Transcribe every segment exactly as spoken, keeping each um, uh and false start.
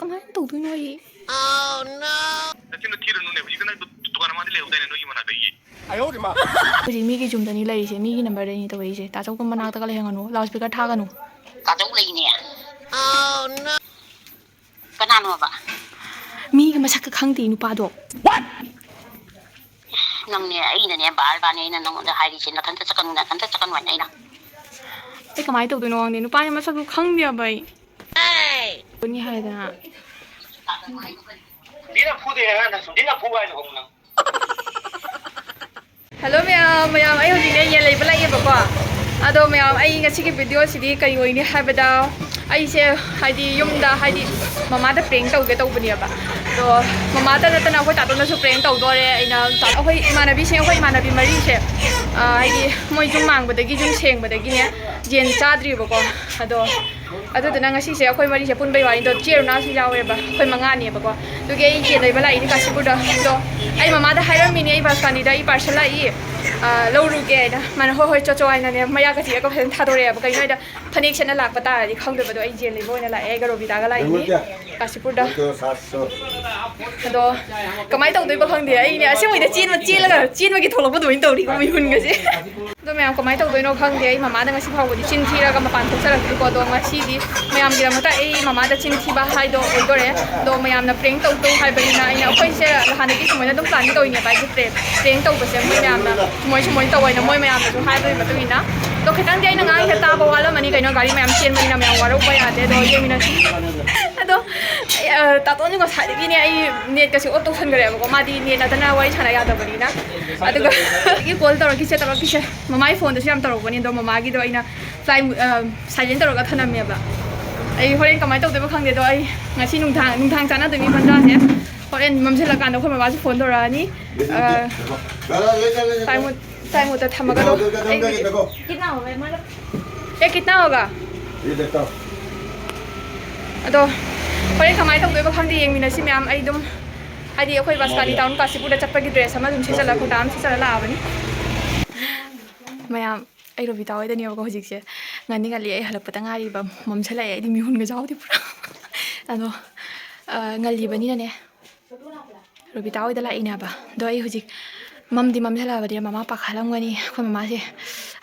ꯀꯃꯥꯏꯅ ꯇꯧꯗꯣꯏꯅꯣ ꯑꯩ? ꯅꯆꯤꯟꯗꯣ ꯊꯤꯔꯨꯅꯨꯅꯦ, ꯍꯧꯖꯤꯛꯇ ꯅꯪ ꯗꯨꯀꯥꯟ ꯑꯃꯗꯤ ꯂꯩꯍꯧꯗꯥꯏꯅꯦ, ꯅꯣꯏꯒꯤ ꯃꯅꯥꯛꯇꯒꯤ? ꯍꯧꯖꯤꯛ ꯃꯤꯒꯤ ꯌꯨꯝꯗꯅꯤ ꯂꯩꯔꯤꯁꯦ, ꯃꯤꯒꯤ ꯅꯝꯕꯔꯗꯅꯤ ꯇꯧꯔꯛꯏꯁꯦ꯫ ꯇꯥꯆꯧꯒꯤ ꯃꯅꯥꯛꯇꯒ ꯂꯩꯍꯟꯒꯅꯨ, ꯂꯥꯎꯠ ꯁ꯭ꯄꯤꯀꯔ ꯊꯥꯒꯅꯨ꯫ ꯇꯥꯆꯧ ꯂꯩꯅꯦ꯫ ꯀꯅꯥꯅꯣꯕ? ꯃꯤꯒꯤ ꯃꯁꯛꯀ ꯈꯪꯗꯦ ꯅꯨꯄꯥꯗꯣ꯫ ꯅꯪꯅꯦ, ꯑꯩꯅꯅꯦ, ꯕꯥꯔ ꯕꯥꯔꯅꯦ ꯑꯩꯅ ꯅꯪꯉꯣꯟꯗ ꯍꯥꯏꯔꯤꯁꯦ, ꯅꯊꯟꯇ ꯆꯠꯀꯅꯨ, ꯅꯊꯟꯇ ꯆꯠꯀꯅꯨ ꯍꯥꯏꯅ ꯑꯩꯅ꯫ ꯑꯩ ꯀꯃꯥꯏꯅ ꯇꯧꯗꯣꯏꯅꯣ ꯈꯪꯗꯦ, ꯅꯨꯄꯥꯒꯤ ꯃꯁꯛꯁꯨ ꯈꯪꯗꯦꯕ ꯑꯩ꯫ ꯅꯤ ꯍꯥꯏꯗꯅ꯫ ꯁꯨꯝꯗꯤꯅ ꯐꯨꯗꯣꯏꯅꯦ ꯑꯉꯥꯡ, ꯅꯪ ꯁꯨꯝꯗꯤꯅ ꯐꯨ ꯍꯥꯏꯅ ꯍꯣꯡꯅ꯫ ꯍꯜꯂꯣ ꯃꯌꯥꯝ, ꯃꯌꯥꯝ, ꯑꯩ ꯍꯧꯖꯤꯛꯅꯦ ꯌꯦꯟ ꯂꯩꯕ ꯂꯥꯛꯑꯦꯕꯀꯣ꯫ ꯑꯗꯣ ꯃꯌꯥꯝ, ꯑꯩ ꯉꯁꯤꯒꯤ ꯚꯤꯗꯤꯑꯣꯁꯤꯗꯤ ꯀꯩ ꯑꯣꯏꯅꯤ ꯍꯥꯏꯕꯗ, ꯑꯩꯁꯦ ꯍꯥꯏꯗꯤ ꯌꯨꯝꯗ ꯍꯥꯏꯗꯤ ꯃꯃꯥꯗ ꯄ꯭ꯔꯦꯡ ꯇꯧꯒꯦ ꯇꯧꯕꯅꯦꯕ꯫ ꯑꯗꯣ ꯃꯃꯥꯗ ꯅꯠꯇꯅ ꯑꯩꯈꯣꯏ ꯇꯥꯇꯣꯟꯗꯁꯨ ꯄ꯭ꯔꯦꯡ ꯇꯧꯗꯣꯔꯦ꯫ ꯑꯩꯅ ꯇꯥ-, ꯑꯩꯈꯣꯏ ꯏꯃꯥꯟꯅꯕꯤꯁꯤꯡ, ꯑꯩꯈꯣꯏ ꯏꯃꯥꯟꯅꯕꯤ ꯃꯔꯤꯁꯦ, ꯑ, ꯍꯥꯏꯗꯤ ꯃꯣꯏ ꯌꯨꯝ ꯃꯥꯡꯕꯗꯒꯤ, ꯌꯨꯝ ꯁꯦꯡꯕꯗꯒꯤꯅꯦ ꯌꯦꯟ ꯆꯥꯗ꯭ꯔꯤꯕꯀꯣ꯫ ꯑꯗꯣ ꯑꯗꯨꯗꯨꯅ ꯉꯁꯤꯁꯦ ꯑꯩꯈꯣꯏ ꯃꯔꯤꯁꯦ ꯄꯨꯟꯕꯩ ꯋꯥꯅꯤꯗꯣ, ꯆꯦ ꯔꯨꯅꯥꯁꯨ ꯌꯥꯎꯋꯦꯕ, ꯑꯩꯈꯣꯏ ꯃꯉꯥꯅꯦꯕꯀꯣ꯫ ꯑꯗꯨꯒꯤ ꯑꯩ ꯌꯦꯟ ꯂꯩꯕ ꯂꯥꯛꯏꯅꯦ ꯀꯥꯁꯤꯄꯨꯔꯗ꯫ ꯑꯗꯣ ꯑꯩ ꯃꯃꯥꯗ ꯍꯥꯏꯔꯝꯃꯤꯅꯦ, ꯑꯩ ꯕꯥꯁꯀꯥꯅꯤꯗ ꯑꯩ ꯄꯥꯔꯁꯦꯜ ꯂꯥꯛꯏ, ꯑ, ꯂꯧꯔꯨꯒꯦ ꯍꯥꯏꯅ꯫ ꯃꯥꯅ "ꯍꯣꯏ ꯍꯣꯏ ꯆꯣ ꯆꯣ" ꯍꯥꯏꯅꯅꯦ ꯃꯌꯥ ꯀꯥꯆꯤꯔꯒ ꯐꯖꯅ ꯊꯥꯗꯣꯔꯛꯑꯦꯕ꯫ ꯀꯩꯅꯣ ꯍꯥꯏꯗ ꯐꯅꯦꯛ ꯁꯦꯠꯅ ꯂꯥꯛꯄ ꯇꯥꯔꯗꯤ ꯈꯪꯗꯕꯗꯣ, ꯑꯩ ꯌꯦꯟ ꯂꯩꯕ ꯑꯣꯏꯅ ꯂꯥꯛꯑꯦ, ꯑꯩ ꯒꯧꯔꯣꯕꯤꯗꯥꯒ ꯂꯥꯛꯏꯅꯤ ꯀꯥꯁꯤꯄꯨꯔꯗ꯫ ꯑꯗꯣ ꯀꯃꯥꯏꯅ ꯇꯧꯗꯣꯏꯕ ꯈꯪꯗꯦ꯫ ꯑꯩꯅꯦ ꯑꯁꯦꯡꯕꯩꯗ ꯆꯦꯟꯕ, ꯆꯦꯜꯂꯒ ꯆꯦꯟꯕꯒꯤ ꯊꯣꯛꯂꯛꯄ ꯑꯗꯨꯃꯥꯏꯅ ꯇꯧꯔꯤꯀꯣ ꯃꯤꯍꯨꯟꯒꯁꯦ꯫ ꯑꯗꯣ ꯃꯌꯥꯝ ꯀꯃꯥꯏꯅ ꯇꯧꯗꯣꯏꯅꯣ ꯈꯪꯗꯦ꯫ ꯑꯩ ꯃꯃꯥꯗ ꯉꯁꯤ ꯐꯥꯎꯕꯗꯤ ꯆꯤꯟ ꯊꯤꯔꯒ ꯃꯄꯥꯟ ꯊꯣꯛꯆꯔꯛꯇ꯭ꯔꯤꯀꯣ꯫ ꯑꯗꯣ ꯉꯁꯤꯗꯤ ꯃꯌꯥꯝꯒꯤꯗꯃꯛꯇ ꯑꯩ ꯃꯃꯥꯗ ꯆꯤꯟ ꯊꯤꯕ ꯍꯥꯏꯗꯣ ꯑꯣꯏꯗꯣꯔꯦ꯫ ꯑꯗꯣ ꯃꯌꯥꯝꯅ ꯄ꯭ꯔꯦꯡ ꯇꯧ ꯇꯧ ꯍꯥꯏꯕꯅꯤꯅ ꯑꯩꯅ, ꯑꯩꯈꯣꯏꯁꯦ ꯍꯥꯟꯅꯗꯤ ꯁꯨꯃꯥꯏꯅ ꯑꯗꯨꯝ ꯄ꯭ꯂꯥꯟꯗꯤ ꯇꯧꯔꯤꯅꯦꯕ ꯑꯩꯁꯦ ꯄ꯭ꯔꯦꯡ, ꯄ꯭ꯔꯦꯡ ꯇꯧꯕꯁꯦ ꯃꯣꯏ ꯃꯌꯥꯝꯅ ꯁꯨꯃꯥꯏ ꯁꯨꯃꯥꯏꯅ ꯇꯧ ꯍꯥꯏꯅ ꯃꯣꯏ ꯃꯌꯥꯝꯅꯁꯨ ꯍꯥꯏꯕꯒꯤ ꯃꯇꯨꯡ ꯏꯟꯅ꯫ ꯑꯗꯣ ꯈꯤꯇꯪꯗꯤ ꯑꯩꯅ ꯉꯥꯡꯉꯤꯁꯦ ꯇꯥꯕ ꯋꯥꯠꯂꯝꯃꯅꯤ ꯀꯩꯅꯣ, ꯒꯥꯔꯤ ꯃꯌꯥꯝ ꯆꯦꯟꯕꯅꯤꯅ ꯃꯌꯥꯝ ꯋꯥꯔꯧꯕ ꯌꯥꯗꯦ꯫ ꯑꯗꯣ ꯌꯦꯡꯃꯤꯟꯅꯁꯤ꯫ ꯑꯗꯣ ꯑꯩ, ꯑ, ꯇꯥꯇꯣꯟꯁꯨ ꯉꯁꯥꯏꯗꯒꯤꯅꯦ ꯑꯩ ꯅꯦꯠꯀꯁꯦ ꯑꯣꯐ ꯇꯧꯁꯟꯈ꯭ꯔꯦꯕꯀꯣ, ꯃꯥꯗꯤ ꯅꯦꯠ ꯅꯠꯇꯅ ꯋꯥꯔꯤ ꯁꯥꯟꯅ ꯌꯥꯗꯕꯅꯤꯅ꯫ ꯑꯗꯨꯒ ꯑꯩꯒꯤ ꯀꯣꯜ ꯇꯧꯔꯛꯈꯤꯁꯦ, ꯇꯧꯔꯛꯈꯤꯁꯦ꯫ ꯃꯃꯥꯒꯤ ꯐꯣꯟꯗꯁꯨ ꯌꯥꯝ ꯇꯧꯔꯛꯄꯅꯦ, ꯑꯗꯣ ꯃꯃꯥꯒꯤꯗꯣ ꯑꯩꯅ ꯐ꯭ꯂꯥꯏꯠ ꯃꯨ-, ꯑ, ꯁꯥꯏꯂꯦꯟ ꯇꯧꯔꯒ ꯊꯅꯝꯃꯦꯕ꯫ ꯑꯩ ꯍꯣꯔꯦꯟ ꯀꯃꯥꯏꯅ ꯇꯧꯗꯣꯏꯕ ꯈꯪꯗꯦ, ꯑꯗꯣ ꯑꯩ ꯉꯁꯤ ꯅꯨꯡꯗꯥꯡ, ꯅꯨꯡꯗꯥꯡ ꯆꯥꯟꯅꯗꯣꯏꯅꯤ ꯕꯟꯗ꯭ꯔꯥꯁꯦ꯫ ꯍꯣꯔꯦꯟ ꯃꯝꯁꯤꯜꯂꯛꯀꯥꯟꯗ ꯑꯩꯈꯣꯏ ꯃꯃꯥꯁꯨ ꯐꯣꯟ ꯇꯧꯔꯛꯑꯅꯤ꯫ ꯑ, ꯐ꯭ꯂꯥꯏꯠ ꯃꯨꯠ, ꯐ꯭ꯂꯥꯏꯠ ꯃꯨꯠꯇ ꯊꯝꯃꯒ ꯑꯗꯨꯝ ꯑꯩ ये कितना होगा? ये देखता हूँ। ꯑꯗꯣ ꯍꯣꯔꯦꯟ ꯀꯃꯥꯏꯅ ꯇꯧꯗꯣꯏꯕ ꯈꯪꯗꯦ, ꯌꯦꯡꯃꯤꯟꯅꯁꯤ ꯃꯌꯥꯝ꯫ ꯑꯩ ꯑꯗꯨꯝ ꯍꯥꯏꯗꯤ ꯑꯩꯈꯣꯏ ꯕꯥꯁꯀꯥꯅꯤ ꯇꯥꯎꯟ ꯀꯥꯁꯤꯄꯨꯔꯗ ꯆꯠꯄꯒꯤ ꯗ꯭ꯔꯦꯁ ꯑꯃ ꯑꯗꯨꯝ ꯁꯦꯠꯆꯜꯂꯒ, ꯀꯨꯔꯇꯥ ꯑꯃ ꯁꯦꯠꯆꯜꯂꯒ ꯂꯥꯛꯑꯕꯅꯤ꯫ ꯃꯌꯥꯝ, ꯑꯩ ꯔꯣꯕꯤꯇꯥ ꯍꯣꯏꯗꯅꯦꯕꯀꯣ ꯍꯧꯖꯤꯛꯁꯦ꯫ ꯉꯟꯗꯤ ꯉꯜꯂꯤ, ꯑꯩ ꯍꯜꯂꯛꯄꯗ ꯉꯥꯏꯔꯤꯕ, ꯃꯝꯁꯤꯜꯂꯛꯑꯦ, ꯑꯩꯗꯤ ꯃꯤꯍꯨꯟꯒ ꯌꯥꯎꯗꯦ ꯄꯨꯔꯥ꯫ ꯑꯗꯣ ꯑ, ꯉꯜꯂꯤꯕꯅꯤꯅꯅꯦ, ꯔꯣꯕꯤꯇꯥ ꯍꯣꯏꯗ ꯂꯥꯛꯏꯅꯦꯕ꯫ ꯑꯗꯣ ꯑꯩ ꯍꯧꯖꯤꯛ ꯃꯝꯗꯤ ꯃꯝꯁꯤꯜꯂꯛꯑꯕꯅꯤꯅ ꯃꯃꯥ ꯄꯥꯈꯠꯂꯝꯒꯅꯤ꯫ ꯑꯩꯈꯣꯏ ꯃꯃꯥꯁꯦ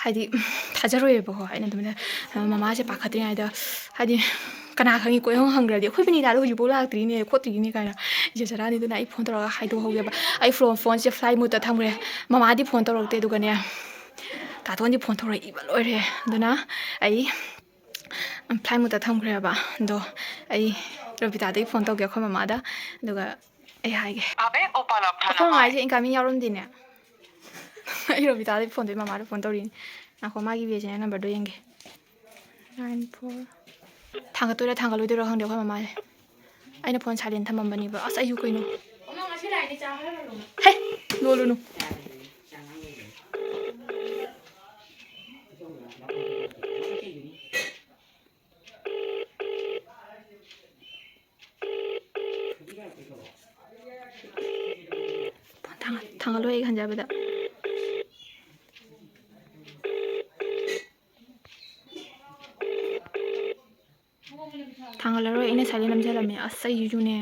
ꯍꯥꯏꯗꯤ ꯊꯥꯖꯔꯣꯏꯕꯀꯣ꯫ ꯑꯩꯅ ꯑꯗꯨꯃꯥꯏꯅ, ꯑ, ꯃꯃꯥꯁꯦ ꯄꯥꯈꯠꯇ꯭ꯔꯤꯉꯩꯗ, ꯍꯥꯏꯗꯤ ꯀꯅꯥ ꯈꯪꯉꯤ, ꯀꯣꯏꯍꯪ ꯍꯪꯈ꯭ꯔꯗꯤ ꯑꯩꯈꯣꯏ ꯕꯤꯅꯤꯇꯥꯗꯣ ꯍꯧꯖꯤꯛꯐꯥꯎ ꯂꯥꯛꯇ꯭ꯔꯤꯅꯦ ꯈꯣꯠꯇ꯭ꯔꯤꯅꯦ ꯀꯥꯏꯅ ꯏꯖꯠ ꯆꯠꯂꯛꯑꯅꯤ꯫ ꯑꯗꯨꯅ ꯑꯩ ꯐꯣꯟ ꯇꯧꯔꯒ ꯍꯥꯏꯗꯣꯛꯍꯧꯒꯦꯕ꯫ ꯑꯩ ꯐꯣꯟ, ꯐꯣꯟꯁꯦ flight mode ꯇ ꯊꯝꯈ꯭ꯔꯦ꯫ ꯃꯃꯥꯗꯤ ꯐꯣꯟ ꯇꯧꯔꯛꯇꯦ꯫ ꯑꯗꯨꯒꯅꯦ, ꯇꯥꯇꯣꯟꯗꯤ ꯐꯣꯟ ꯇꯧꯔꯛꯏꯕ ꯂꯣꯏꯔꯦ꯫ ꯑꯗꯨꯅ ꯑꯩ flight mode ꯇ ꯊꯝꯈ꯭ꯔꯦꯕ꯫ ꯑꯗꯣ ꯑꯩ ꯔꯣꯕꯤꯇꯥꯗꯒꯤ ꯐꯣꯟ ꯇꯧꯒꯦ, ꯑꯩꯈꯣꯏ ꯃꯃꯥꯗ꯫ ꯑꯗꯨꯒ ꯑꯩ ꯍꯥꯏꯒꯦ꯫ ꯑꯩꯈꯣꯏ ꯃꯃꯥꯁꯦ incoming ꯌꯥꯎꯔꯝꯗꯦꯅꯦ꯫ ꯑꯩ ꯔꯣꯕꯤꯇꯥꯗꯒꯤ ꯐꯣꯟ ꯇꯧꯏ, ꯃꯃꯥꯗ ꯐꯣꯟ ꯇꯧꯔꯤꯅꯤ꯫ ꯉꯥꯏꯈꯣ, ꯃꯥꯒꯤ B S N L number ꯗꯣ ꯌꯦꯡꯒꯦ꯫ Nine four꯫ ꯊꯥꯡꯒꯠꯇꯣꯏꯔꯥ ꯊꯥꯡꯒꯠꯂꯣꯏꯗꯣꯏꯔꯥ ꯈꯪꯗꯦ ꯑꯩꯈꯣꯏ ꯃꯃꯥꯁꯦ꯫ ꯑꯩꯅ ꯐꯣꯟ silent ꯊꯝꯃꯝꯕꯅꯦꯕ꯫ ꯑꯁ, ꯑꯩꯁꯨ ꯀꯩꯅꯣ꯫ ꯍꯦ! ꯂꯣꯜꯂꯨꯅꯨ꯫ ꯐꯣꯟ ꯊꯥꯡꯒꯠ-, ꯊꯥꯡꯒꯠꯂꯣꯏ ꯑꯩ ꯈꯟꯖꯕꯗ꯫ ꯊꯥꯡꯒꯠꯂꯔꯣꯏ, ꯑꯩꯅ silent ꯅꯝꯁꯤꯜꯂꯝꯃꯦ꯫ ꯑꯁ, ꯑꯩꯁꯤꯁꯨꯅꯦ꯫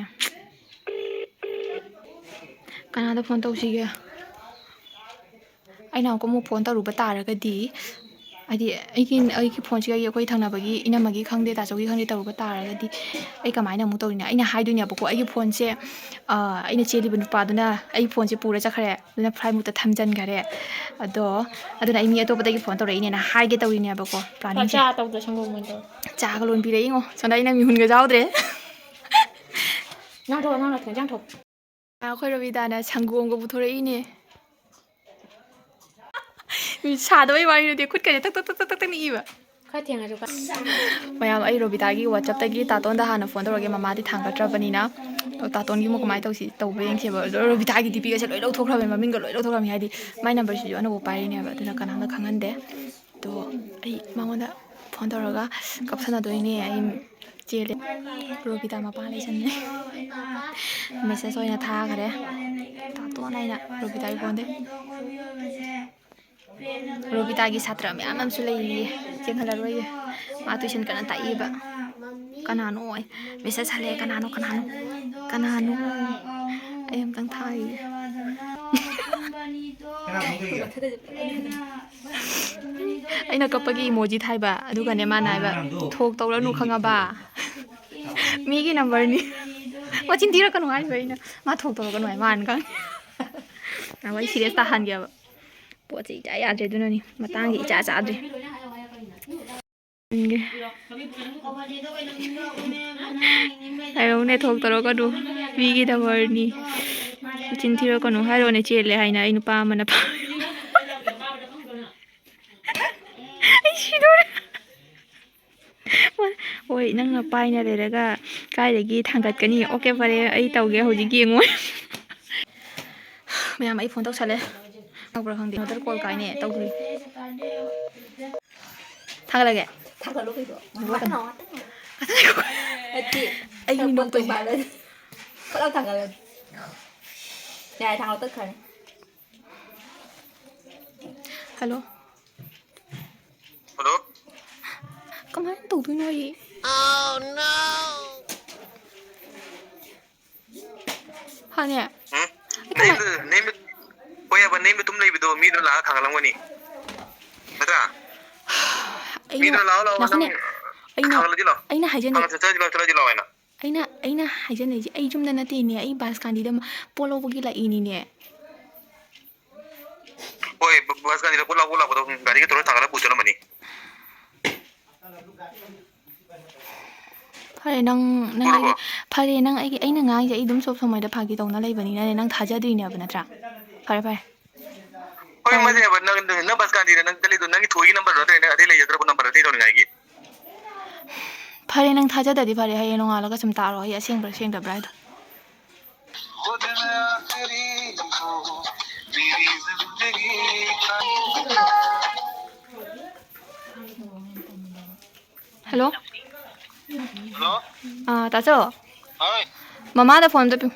ꯀꯅꯥꯗ ꯐꯣꯟ ꯇꯧꯁꯤꯒꯦ? ꯑꯩꯅ ꯑꯃꯨꯛꯀ ꯑꯃꯨꯛ ꯐꯣꯟ ꯇꯧꯔꯨꯕ ꯇꯥꯔꯒꯗꯤ, ꯍꯥꯏꯗꯤ ꯑꯩꯒꯤ, ꯑꯩꯒꯤ ꯐꯣꯟꯁꯤꯒ ꯑꯩꯈꯣꯏ ꯊꯪꯅꯕꯒꯤ ꯏꯅꯝꯃꯒꯤ ꯈꯪꯗꯦ, ꯇꯥꯆꯧꯒꯤ ꯈꯪꯗꯦ ꯇꯧꯔꯨꯕ ꯇꯥꯔꯒꯗꯤ ꯑꯩ ꯀꯃꯥꯏꯅ ꯑꯃꯨꯛ ꯇꯧꯔꯤꯅꯤ? ꯑꯩꯅ ꯍꯥꯏꯗꯣꯏꯅꯦꯕꯀꯣ, ꯑꯩꯒꯤ ꯐꯣꯟꯁꯦ, ꯑ, ꯑꯩꯅ ꯆꯦꯜꯂꯤꯕ ꯅꯨꯄꯥꯗꯨꯅ ꯑꯩꯒꯤ ꯐꯣꯟꯁꯦ ꯄꯨꯔ ꯆꯠꯈ꯭ꯔꯦ, ꯑꯗꯨꯅ flight mode ꯇ ꯊꯝꯖꯤꯟꯈꯔꯦ꯫ ꯑꯗꯣ, ꯑꯗꯨꯅ ꯑꯩ ꯃꯤ ꯑꯇꯣꯞꯄꯗꯒꯤ ꯐꯣꯟ ꯇꯧꯔꯛꯏꯅꯦꯅ ꯍꯥꯏꯒꯦ ꯇꯧꯔꯤꯅꯦꯕꯀꯣ, planning ꯁꯦ꯫ ꯆꯥ ꯇꯧꯗ꯭ꯔꯣ? ꯁꯪꯒꯣꯝ ꯑꯣꯏꯅ ꯇꯧꯔꯣ꯫ ꯆꯥꯒ ꯂꯣꯟꯕꯤꯔꯛꯏꯉꯣ꯫ ꯁꯣꯝꯗ ꯑꯩꯅ ꯃꯤꯍꯨꯟꯒ ꯌꯥꯎꯗ꯭ꯔꯦ꯫ ꯅꯪ ꯊꯣꯛꯑꯣ, ꯅꯪ ꯂꯥꯛꯇ꯭ꯔꯤꯉꯩ ꯆꯥꯡ ꯊꯣꯛ꯫ ꯑꯩꯈꯣꯏ ꯔꯣꯕꯤꯇꯥꯅ ꯁꯪꯒꯣꯝꯒ ꯄꯨꯊꯣꯔꯛꯏꯅꯦ꯫ ꯃꯤ ꯁꯥꯗꯕꯩ ꯋꯥꯔꯤ ꯅꯠꯇꯦ, ꯈꯨꯠꯀꯁꯦ ꯇꯛ ꯇꯛ ꯇꯛ ꯇꯛ ꯇꯛ ꯅꯤꯛꯏꯕ꯫ ꯈꯔ ꯊꯦꯡꯉꯁꯨ ꯀ- ꯃꯌꯥꯝ, ꯑꯩ ꯔꯣꯕꯤꯇꯥꯒꯤ WhatsApp ꯇꯒꯤ ꯇꯥꯇꯣꯟꯗ ꯍꯥꯟꯅ ꯐꯣꯟ ꯇꯧꯔꯒꯦ, ꯃꯃꯥꯗꯤ ꯊꯥꯡꯒꯠꯇ꯭ꯔꯕꯅꯤꯅ꯫ ꯑꯗꯣ ꯇꯥꯇꯣꯟꯒꯤ ꯑꯃꯨꯛ ꯀꯃꯥꯏꯅ ꯇꯧꯁꯤ, ꯇꯧꯕ ꯌꯦꯡꯁꯦꯕ꯫ ꯑꯗꯣ ꯔꯣꯕꯤꯇꯥꯒꯤ DP ꯒꯁꯦ ꯂꯣꯏ ꯂꯧꯊꯣꯛꯈ꯭ꯔꯕꯅꯤ, ꯃꯃꯤꯡꯒ ꯂꯣꯏ ꯂꯧꯊꯣꯛꯈ꯭ꯔꯕꯅꯤ, ꯍꯥꯏꯗꯤ ꯃꯥꯏ number ꯁꯤꯁꯨ ꯑꯅꯧꯕ ꯄꯥꯏꯔꯤꯅꯦꯕ, ꯑꯗꯨꯅ ꯀꯅꯥꯝꯇ ꯈꯪꯍꯟꯗꯦ꯫ ꯑꯗꯣ ꯑꯩ ꯃꯉꯣꯟꯗ ꯐꯣꯟ ꯇꯧꯔꯒ ꯀꯞꯁꯟꯅꯗꯣꯏꯅꯦ꯫ ꯑꯩ ꯆꯦꯜꯂꯦ꯫ ꯔꯣꯕꯤꯇꯥ ꯃꯄꯥ ꯂꯩꯁꯟꯅꯦ꯫ Message ꯑꯣꯏꯅ ꯊꯥꯈꯔꯦ꯫ ꯇꯥꯇꯣꯟ ꯍꯥꯏꯅ ꯔꯣꯕꯤꯇꯥꯒꯤ ꯐꯣꯟꯗꯩ꯫ ꯔꯣꯕꯤꯇꯥꯒꯤ ꯁꯥꯇ꯭ꯔ ꯃꯌꯥꯝ ꯑꯃꯁꯨ ꯂꯩꯔꯤꯌꯦ꯫ ꯆꯦꯟꯍꯜꯂꯔꯣꯏꯌꯦ꯫ ꯃꯥ tuition ꯀꯟꯅ ꯇꯥꯛꯏꯕ꯫ ꯀꯅꯥꯅꯣ? ꯃꯦꯁꯦꯖ ꯍꯜꯂꯛꯑꯦ꯫ ꯀꯅꯥꯅꯣ? ꯀꯅꯥꯅꯣ? ꯀꯅꯥꯅꯣ? ꯑꯩ ꯑꯝꯇꯪ ꯊꯥꯈꯤꯒꯦ꯫ ꯑꯩꯅ ꯀꯞꯄꯒꯤ ꯏꯃꯣꯖꯤ ꯊꯥꯏꯕ, ꯑꯗꯨꯒꯅꯦ ꯃꯥꯅ ꯍꯥꯏꯕ, "ꯊꯣꯛ ꯇꯧꯔꯅꯨ, ꯈꯪꯉꯕ?" ꯃꯤꯒꯤ ꯅꯝꯕꯔꯅꯤ꯫ ꯃꯆꯤꯟ ꯊꯤꯔꯛꯀꯅꯨ ꯍꯥꯏꯕ ꯑꯩꯅ꯫ ꯃꯥ ꯊꯣꯛ ꯇꯧꯔꯛꯀꯅꯨ ꯍꯥꯏ, ꯃꯥꯅ ꯈꯪꯉꯦ꯫ ꯋꯥꯔꯤ ꯁꯤꯔꯤꯌꯁ ꯇꯥꯍꯟꯒꯦꯕ꯫ ꯄꯣꯠꯁꯦ ꯏꯆꯥ ꯌꯥꯗ꯭ꯔꯦ, ꯑꯗꯨꯅꯅꯤ꯫ ꯃꯇꯥꯡꯁꯦ ꯏꯆꯥ ꯆꯥꯗ꯭ꯔꯦ꯫ ꯎꯝ꯫ ꯍꯥꯏꯔꯛꯎꯅꯦ, ꯊꯣꯛ ꯇꯧꯔꯛꯀꯅꯨ꯫ ꯃꯤꯒꯤ ꯅꯝꯕꯔꯅꯤ꯫ ꯆꯤꯟ ꯊꯤꯔꯛꯀꯅꯨ ꯍꯥꯏꯔꯣꯅꯦ, ꯆꯦꯜꯂꯦ ꯍꯥꯏꯅ ꯑꯩ ꯅꯨꯄꯥ ꯑꯃꯅ ꯐꯥ-, ꯑꯩ ꯁꯤꯗꯣꯔꯦ꯫ ꯍꯣꯏ, ꯅꯪꯅ ꯄꯥꯏꯅ ꯂꯩꯔꯒ ꯀꯥꯏꯗꯒꯤ ꯊꯥꯡꯒꯠꯀꯅꯤ? ꯑꯣꯀꯦ, ꯐꯔꯦ, ꯑꯩ ꯇꯧꯒꯦ, ꯍꯧꯖꯤꯛ ꯌꯦꯡꯉꯣ꯫ ꯃꯌꯥꯝ, ꯑꯩ ꯐꯣꯟ ꯇꯧꯁꯜꯂꯦ꯫ ꯇꯧꯕ꯭ꯔꯥ ꯈꯪꯗꯦ, ꯃꯗꯔ ꯀꯣꯜ ꯀꯥꯏꯅꯦ, ꯇꯧꯗ꯭ꯔꯤ꯫ ꯊꯥꯒꯠꯂꯒꯦ? ꯊꯥꯒꯠꯂꯣ ꯀꯩꯅꯣ꯫ ꯉꯥꯏꯈꯣ, ꯉꯥꯏꯈꯣ, ꯉꯥꯏꯈꯣ꯫ ꯅꯠꯇꯦ, ꯑꯩ ꯈꯔ ꯃꯤꯅꯣꯛ ꯄꯣꯠꯇꯣ ꯇꯧꯏ꯫ ꯃꯥꯜꯂꯦ꯫ ꯐꯠ ꯂꯥꯎ ꯊꯥꯒꯠꯂꯣ꯫ ꯌꯥꯔꯦ, ꯊꯥꯒꯠꯂꯣ, ꯇꯠꯈ꯭ꯔꯅꯤ꯫ ꯍꯜꯂꯣ꯫ ꯍꯜꯂꯣ꯫ ꯀꯃꯥꯏꯅ ꯇꯧꯗꯣꯏꯅꯣ ꯑꯩ? ꯍꯥꯅꯦ? ꯎꯝ? ꯑꯩ ꯀꯃꯥꯏ- ꯅꯌꯨꯝꯗ, ꯅꯌꯨꯝꯗ, ꯍꯣꯏ ꯍꯥꯏꯕ, ꯅꯌꯨꯝꯗ ꯇꯨꯝ ꯂꯩꯕꯗꯣ ꯃꯤꯗꯣ ꯂꯥꯛꯑ ꯊꯥꯡꯒꯠꯂꯝꯒꯅꯤ꯫ ꯅꯠꯇ꯭ꯔꯥ? ꯑꯩꯅ, ꯃꯤꯗꯣ ꯂꯥꯛꯑꯣ, ꯂꯥꯛꯑꯣ, ꯉꯥꯏꯈꯣꯅꯦ꯫ ꯅꯪ ꯑꯩꯅ, ꯊꯥꯡꯒꯠꯂꯗꯤ ꯂꯥꯛꯑꯣ꯫ ꯑꯩꯅ ꯍꯥꯏꯖꯅꯤꯡ- ꯊꯥꯡꯒꯠ-, ꯆꯠꯂꯗꯤ ꯂꯥꯛꯑꯣ, ꯆꯠꯂꯗꯤ ꯂꯥꯛꯑꯣ ꯍꯥꯏꯅ꯫ ꯑꯩꯅ, ꯑꯩꯅ ꯍꯥꯏꯖꯅꯤꯡꯉꯤꯁꯦ, ꯑꯩ ꯌꯨꯝꯗ ꯅꯠꯇꯦꯅꯦ, ꯑꯩ ꯕꯥꯁ ꯀꯥꯟꯗꯤꯗ ꯄꯣꯠ ꯂꯧꯕꯒꯤ ꯂꯥꯛꯏꯅꯤꯅꯦ꯫ ꯍꯣꯏ, ꯕ-, ꯕꯁ ꯀꯥꯟꯗꯤꯗ ꯄꯣꯠ ꯂꯧꯕ ꯂꯥꯛꯄꯗꯣ ꯒꯥꯔꯤꯒ ꯇꯧꯔ ꯊꯥꯡꯒꯠꯂ ꯄꯨ ꯆꯠꯂꯝꯃꯅꯤ꯫ ꯐꯔꯦ, ꯅꯪ, ꯅꯪ ꯑꯩꯒꯤ, ꯎꯔꯕꯣ? ꯐꯔꯦ, ꯅꯪ ꯑꯩꯒꯤ, ꯑꯩꯅ ꯉꯥꯡꯉꯤꯁꯦ ꯑꯩ ꯑꯗꯨꯝ ꯁꯣꯝ ꯁꯣꯝ ꯃꯣꯏꯗ ꯐꯥꯒꯤ ꯇꯧꯅ ꯂꯩꯕꯅꯤꯅꯅꯦ, ꯅꯪ ꯊꯥꯖꯗ꯭ꯔꯤꯅꯦꯕ, ꯅꯠꯇ꯭ꯔꯥ? ꯐꯔꯦ, ꯐꯔꯦ꯫ ꯍꯣꯏ, ꯐꯔꯦ꯫ ꯃꯥꯅꯦꯕ, ꯅꯪ, ꯅꯪ ꯕꯁ ꯀꯥꯟꯗꯤꯗ ꯅꯪ ꯆꯠꯂꯤꯗꯣ ꯅꯪꯒꯤ ꯊꯣꯏꯒꯤ ꯅꯝꯕꯔꯗꯣ ꯅꯠꯇ꯭ꯔꯒ ꯅꯪ ꯑꯇꯩ ꯂꯩꯖꯗ꯭ꯔꯕ ꯅꯝꯕꯔ ꯑꯇꯩ ꯇꯧꯅꯤꯡꯉꯥꯏꯒꯤ? ꯐꯔꯦ, ꯅꯪ ꯊꯥꯖꯗ꯭ꯔꯗꯤ ꯐꯔꯦ, ꯍꯌꯦꯡ ꯅꯣꯡꯉꯥꯜꯂꯒ ꯁꯨꯝ ꯇꯥꯔꯣ, ꯑꯩ ꯑꯁꯦꯡꯕ꯭ꯔꯥ ꯁꯦꯡꯗꯕ꯭ꯔꯥ ꯍꯥꯏꯗꯣ꯫ ꯍꯜꯂꯣ꯫ ꯍꯜꯂꯣ꯫ ꯑꯥ, ꯇꯥꯆꯧ꯫ ꯍꯣꯏ꯫ ꯃꯃꯥꯗ ꯐꯣꯟ ꯑꯝꯇ ꯄꯤꯌꯨ꯫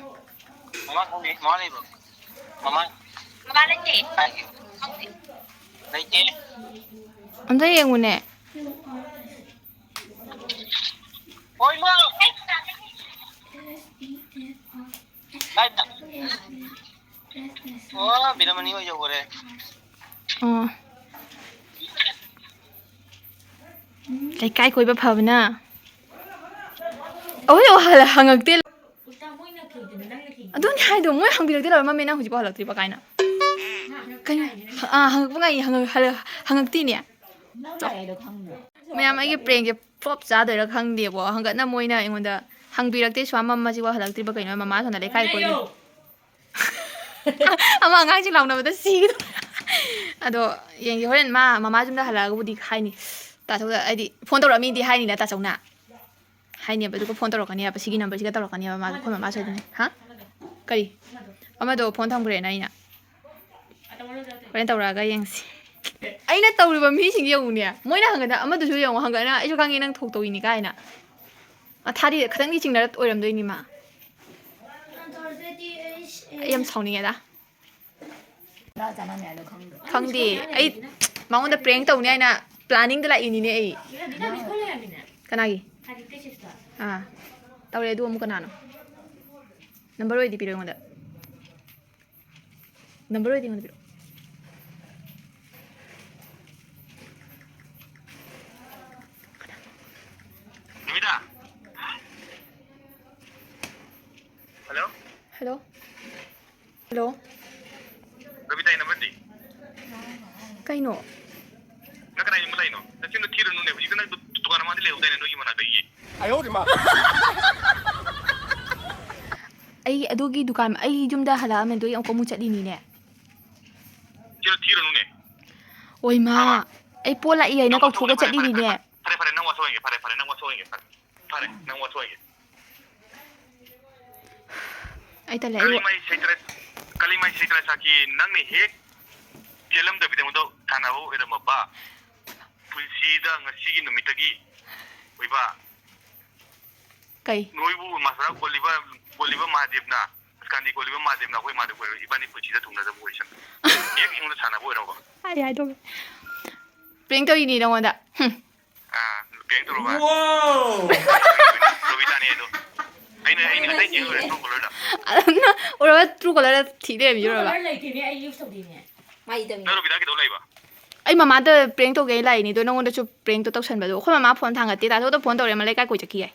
ꯃꯃꯥ ꯈꯪꯗꯦ, ꯃꯃꯥ ꯂꯩꯕ꯭ꯔꯣ? ꯃꯃꯥ? ꯃꯃꯥ ꯂꯩꯇꯦ꯫ ꯂꯩꯇꯦ꯫ ꯑꯝꯇ ꯌꯦꯡꯉꯨꯅꯦ꯫ ꯍꯣꯏ, ꯏꯃꯥ! ꯀꯥꯏꯗ? ꯑꯣ, ꯕꯤꯔꯃꯅꯤ ꯍꯣꯏ ꯌꯧꯈꯔꯦ꯫ ꯑꯣ꯫ ꯂꯩꯀꯥꯏ ꯀꯣꯏꯕ ꯐꯕꯅ꯫ ꯑꯩꯈꯣꯏ ꯍꯪꯉꯛꯇꯦ꯫ ꯑꯗꯨꯅꯤ ꯍꯥꯏꯗꯣ, ꯃꯣꯏ ꯍꯪꯕꯤꯔꯛꯇꯦ ꯂꯣꯏꯔꯝꯃꯝꯃꯦ, ꯅꯪ ꯍꯧꯖꯤꯛꯐꯥꯎ ꯍꯜꯂꯛꯇ꯭ꯔꯤꯕ ꯀꯥꯏꯅ꯫ ꯀꯩꯅꯣ? ꯑꯥ, ꯍꯪꯉꯛꯄ ꯉꯥꯏ, ꯍꯪꯉꯛ-, ꯍꯜꯂ-, ꯍꯪꯉꯛꯇꯦꯅꯦ꯫ ꯃꯌꯥꯝ, ꯑꯩꯒꯤ ꯄ꯭ꯔꯦꯡꯁꯦ ꯐ꯭ꯂꯣꯞ ꯆꯥꯗꯣꯏꯔꯥ ꯈꯪꯗꯦꯕꯣ꯫ ꯍꯪꯒꯠꯅ ꯃꯣꯏꯅ ꯑꯩꯉꯣꯟꯗ ꯍꯪꯕꯤꯔꯛꯇꯦ, ꯁ꯭ꯋꯥ ꯃꯝꯃꯁꯤꯕꯨ ꯍꯜꯂꯛꯇ꯭ꯔꯤꯕ ꯀꯩꯅꯣ, ꯃꯃꯥ ꯁꯣꯝꯗ ꯂꯩꯀꯥꯏ ꯀꯣꯏꯔꯤ꯫ ꯑꯃ ꯑꯉꯥꯡꯁꯤ ꯂꯥꯎꯅꯕꯗ ꯁꯤꯒꯗꯧꯔꯦ꯫ ꯑꯗꯣ ꯌꯦꯡꯒꯦ, ꯍꯣꯔꯦꯟ ꯃꯥ ꯃꯃꯥ ꯌꯨꯝꯗ ꯍꯜꯂꯛꯑꯒꯕꯨꯗꯤ ꯍꯥꯏꯅꯤ꯫ ꯇꯥꯆꯧꯗ, ꯍꯥꯏꯗꯤ ꯐꯣꯟ ꯇꯧꯔꯛꯑꯃꯤꯗꯤ ꯍꯥꯏꯅꯤꯅ ꯇꯥꯆꯧꯅ꯫ ꯍꯥꯏꯅꯦꯕ, ꯑꯗꯨꯒ ꯐꯣꯟ ꯇꯧꯔꯛꯀꯅꯦꯕ, ꯁꯤꯒꯤ ꯅꯝꯕꯔꯁꯤꯒ ꯇꯧꯔꯛꯀꯅꯦꯕ, ꯃꯥꯒ ꯑꯩꯈꯣꯏ ꯃꯃꯥ ꯁꯣꯏꯗꯅꯤ꯫ ꯍꯥ? ꯀꯔꯤ? ꯑꯃꯗꯣ ꯐꯣꯟ ꯊꯝꯈ꯭ꯔꯦꯅ ꯑꯩꯅ꯫ ꯍꯣꯔꯦꯟ ꯇꯧꯔꯛꯑꯒ ꯌꯦꯡꯁꯤ꯫ ꯑꯩꯅ ꯇꯧꯔꯤꯕ ꯃꯤꯁꯤꯡ ꯌꯦꯡꯉꯨꯅꯦ꯫ ꯃꯣꯏꯅ ꯍꯪꯒꯗ ꯑꯃꯗꯨꯁꯨ ꯌꯦꯡꯉꯨ, ꯍꯪꯒꯠꯅ ꯑꯩꯁꯨ ꯈꯪꯉꯦ ꯅꯪ ꯊꯣꯛ ꯇꯧꯏꯅꯤ ꯀꯥꯏꯅ꯫ ꯃꯊꯥꯗꯤ ꯈꯤꯇꯪꯗꯤ ꯆꯤꯡꯅꯔꯞ ꯑꯣꯏꯔꯝꯗꯣꯏꯅꯤ ꯃꯥ꯫ ꯑꯩ ꯌꯥꯝ ꯁꯥꯎꯅꯤꯡꯉꯦꯗ꯫ ꯈꯪꯗꯦ, ꯑꯩ ꯃꯉꯣꯟꯗ ꯄ꯭ꯔꯦꯡ ꯇꯧꯅꯤ ꯍꯥꯏꯅ ꯄ꯭ꯂꯥꯅꯤꯡꯗ ꯂꯥꯛꯏꯅꯤꯅꯦ ꯑꯩ꯫ ꯀꯅꯥꯒꯤ? ꯑꯥ, ꯇꯧꯔꯦ꯫ ꯑꯗꯨ ꯑꯃꯨꯛ ꯀꯅꯥꯅꯣ? ꯅꯝꯕꯔ ꯑꯣꯏꯗꯤ ꯄꯤꯔꯛꯑꯣ ꯑꯩꯉꯣꯟꯗ꯫ ꯅꯝꯕꯔ ꯑꯣꯏꯗꯤ ꯑꯩꯉꯣꯟꯗ ꯄꯤꯔꯛꯑꯣ꯫ ꯅꯨꯃꯤꯗꯥ꯫ ꯍꯜꯂꯣ꯫ ꯍꯜꯂꯣ꯫ ꯍꯜꯂꯣ꯫ ꯔꯕꯤꯇꯥꯒꯤ ꯅꯝꯕꯔꯗꯤ? ꯀꯩꯅꯣ? ꯅꯪ ꯀꯅꯥꯏ ꯌꯨꯝꯗ ꯂꯩꯅꯣ? ꯅꯆꯤꯟꯗꯣ ꯊꯤꯔꯨꯅꯨꯅꯦ꯫ ꯍꯧꯖꯤꯛꯇ ꯅꯪ ꯗꯨ-, ꯗꯨꯀꯥꯟ ꯃꯃꯥꯡꯗ ꯂꯩꯍꯧꯗꯥꯏꯅꯦ, ꯅꯣꯏꯒꯤ ꯃꯅꯥꯛꯇꯒꯤ? ꯑꯩ ꯑꯗꯨꯒꯤ ꯗꯨꯀꯥꯟ, ꯑꯩ ꯌꯨꯝꯗ ꯍꯜꯂꯛꯑꯝꯃꯦ, ꯑꯗꯨꯒꯤ ꯑꯃꯨꯛꯀ ꯑꯃꯨꯛ ꯆꯠꯂꯤꯅꯤꯅꯦ꯫ ꯆꯤꯟꯗꯣ ꯊꯤꯔꯨꯅꯨꯅꯦ꯫ ꯑꯣꯏꯃꯥ, ꯇꯥꯕ꯭ꯔꯥ? ꯑꯩ ꯄꯣꯠ ꯂꯥꯛꯏ ꯍꯥꯏꯅ ꯅꯪ ꯋꯥꯊꯣꯛ ꯀꯧꯊꯣꯛꯑꯒ ꯉꯥꯡꯕ ꯌꯥꯔꯦ, ꯐꯔꯦ, ꯆꯠꯂꯤꯅꯤꯅꯦ꯫ ꯐꯔꯦ, ꯐꯔꯦ, ꯐꯔꯦ, ꯅꯪ ꯋꯥꯊꯣꯛ ꯉꯥꯡꯒꯦ, ꯐꯔꯦ, ꯐꯔꯦ, ꯅꯪ ꯋꯥꯊꯣꯛ ꯉꯥꯡꯒꯦ, ꯐꯔꯦ꯫ ꯐꯔꯦ, ꯅꯪ ꯋꯥꯊꯣꯛ ꯉꯥꯡꯒꯦ꯫ ꯑꯩ ꯇꯜꯂꯦ, ꯑꯩ ꯀꯂꯤꯃꯥꯏ ꯁꯩꯇ꯭ꯔ-, ꯀꯂꯤꯃꯥꯏ ꯁꯩꯇ꯭ꯔ ꯁꯥꯈꯤ, ꯅꯪꯅ ꯍꯦꯛ ꯆꯦꯜꯂꯝꯗꯕꯤꯗ ꯑꯩꯉꯣꯟꯗ ꯁꯥꯟꯅꯕ ꯑꯣꯏꯔꯝꯃꯕ, ꯄꯨꯟꯁꯤꯗ ꯉꯁꯤꯒꯤ ꯅꯨꯃꯤꯠꯇꯒꯤ ꯑꯣꯏꯕ ꯀꯩ? ꯅꯣꯏꯕꯨ ꯃꯁꯥ ꯀꯣꯜꯂꯤꯕ, ꯀꯣꯜꯂꯤꯕ ꯃꯍꯥꯗꯦꯕꯅ, ꯁ꯭ꯀꯥꯟꯗꯤ ꯀꯣꯜꯂꯤꯕ ꯃꯍꯥꯗꯦꯕꯅ ꯑꯩꯈꯣꯏ ꯃꯥꯗ ꯀꯣꯏꯔꯣꯏ, ꯏꯕꯥꯅꯤ ꯄꯨꯟꯁꯤꯗ ꯊꯨꯡꯅꯗꯕ ꯑꯣꯏꯁꯅꯨ꯫ ꯍꯦꯛ ꯑꯩꯉꯣꯟꯗ ꯁꯥꯟꯅꯕ ꯑꯣꯏꯔꯝꯃꯕ꯫ ꯑꯩ ꯍꯥꯏꯗꯣꯛꯀꯦ꯫ ꯄ꯭ꯔꯦꯡ ꯇꯧꯔꯤꯅꯤ ꯅꯉꯣꯟꯗ꯫ ꯍꯨꯝ꯫ ꯑꯥ, ꯄ꯭ꯔꯦꯡ ꯇꯧꯔꯕ? ꯔꯣꯕꯤꯇꯥꯅꯦ ꯑꯗꯣ꯫ ꯑꯩꯅ ꯑꯩꯅ ꯉꯁꯥꯏ ꯌꯦꯡꯉꯨꯔꯦ, ꯇ꯭ꯔꯨ ꯀꯣꯂꯔꯗ꯫ ꯑꯗꯨꯅ ꯎꯔꯕ, ꯇ꯭ꯔꯨ ꯀꯣꯂꯔꯗ ꯊꯤ ꯂꯩꯔꯝꯃꯤꯔꯕ? ꯀꯣꯂꯔ ꯂꯩꯇꯦꯅꯦ, ꯑꯩ ꯌꯨꯁ ꯇꯧꯗꯦꯅꯦ꯫ ꯃꯥꯏꯗꯪ꯫ ꯅꯪ ꯔꯣꯕꯤꯇꯥ ꯀꯩꯗꯧ ꯂꯩꯕ? ꯑꯩ ꯃꯃꯥꯗ ꯄ꯭ꯔꯦꯡ ꯇꯧꯒꯦ ꯂꯥꯛꯏꯅꯤꯗꯣ, ꯅꯪꯉꯣꯟꯗꯁꯨ ꯄ꯭ꯔꯦꯡꯇꯣ ꯇꯧꯁꯟꯕꯗꯣ꯫ ꯑꯩꯈꯣꯏ ꯃꯃꯥ ꯐꯣꯟ ꯊꯥꯡꯒꯠꯇꯦ, ꯇꯥꯆꯧꯗ ꯐꯣꯟ ꯇꯧꯔꯦ, ꯑꯃ ꯂꯩꯀꯥꯏ ꯀꯣꯏ ꯆꯠꯈꯤ ꯍꯥꯏ꯫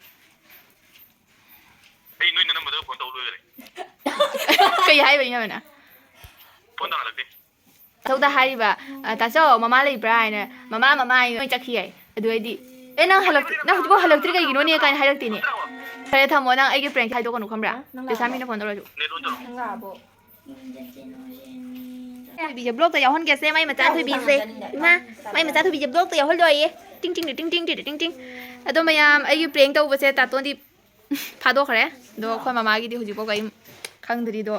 ꯑꯩ ꯅꯣꯏ ꯅꯅꯝꯕꯗ ꯐꯣꯟ ꯇꯧ ꯂꯣꯏꯔꯦ꯫ ꯀꯩ ꯍꯥꯏꯕ ꯏꯅꯝꯃꯅ? ꯐꯣꯟ ꯇꯧꯍꯜꯂꯛꯇꯦ꯫ ꯇꯥꯆꯧꯗ ꯍꯥꯏꯔꯤꯕ, "ꯑ, ꯇꯥꯆꯧ, ꯃꯃꯥ ꯂꯩꯕ꯭ꯔꯥ?" ꯍꯥꯏꯅ, "ꯃꯃꯥ, ꯃꯃꯥ" ꯍꯥꯏꯅ ꯂꯣꯏ ꯆꯠꯈꯤ ꯍꯥꯏ꯫ ꯑꯗꯨ ꯑꯩꯗꯤ, "ꯑꯦ, ꯅꯪ ꯍꯜꯂꯛꯇ꯭ꯔꯤ, ꯅꯪ ꯍꯧꯖꯤꯛꯐꯥꯎ ꯍꯜꯂꯛꯇ꯭ꯔꯤ ꯀꯩꯒꯤꯅꯣꯅꯦ?" ꯀꯥꯏꯅ ꯍꯥꯏꯔꯛꯇꯦꯅꯦ꯫ ꯐꯔꯦ, ꯊꯝꯃꯣ, ꯅꯪ ꯑꯩꯒꯤ ꯄ꯭ꯔꯦꯡ ꯍꯥꯏꯗꯣꯛꯀꯅꯨ, ꯈꯪꯕ꯭ꯔꯥ? ꯂꯩꯁꯥꯃꯤꯅ ꯐꯣꯟ ꯇꯧꯔꯁꯨ꯫ ꯅꯦꯠ ꯑꯣꯟ ꯇꯧꯔꯣ꯫ ꯅꯪ ꯂꯥꯛꯑꯕꯣ? ꯊꯣꯏꯕꯤꯁꯦ ꯕ꯭ꯂꯣꯛꯇ ꯌꯥꯎꯍꯟꯒꯦꯁꯦ, ꯃꯥꯏ ꯃꯆꯥ ꯊꯣꯏꯕꯤꯁꯦ꯫ ꯏꯃꯥ, ꯃꯥꯏ ꯃꯆꯥ ꯊꯣꯏꯕꯤꯁꯦ ꯕ꯭ꯂꯣꯛꯇ ꯌꯥꯎꯍꯜꯂꯣꯏꯌꯦ꯫ ꯇꯤꯡ ꯇꯤꯡ ꯇꯤꯡ ꯇꯤꯡ ꯇꯤꯡ ꯇꯤꯡ ꯇꯤꯡ꯫ ꯑꯗꯣ ꯃꯌꯥꯝ, ꯑꯩꯒꯤ ꯄ꯭ꯔꯦꯡ ꯇꯧꯕꯁꯦ ꯇꯥꯇꯣꯟꯗꯤ ꯐꯥꯗꯣꯛꯈ꯭ꯔꯦ꯫ ꯑꯗꯣ ꯑꯩꯈꯣꯏ ꯃꯃꯥꯒꯤꯗꯤ ꯍꯧꯖꯤꯛꯐꯥꯎ ꯀꯔꯤꯝ ꯈꯪꯗ꯭ꯔꯤ꯫ ꯑꯗꯣ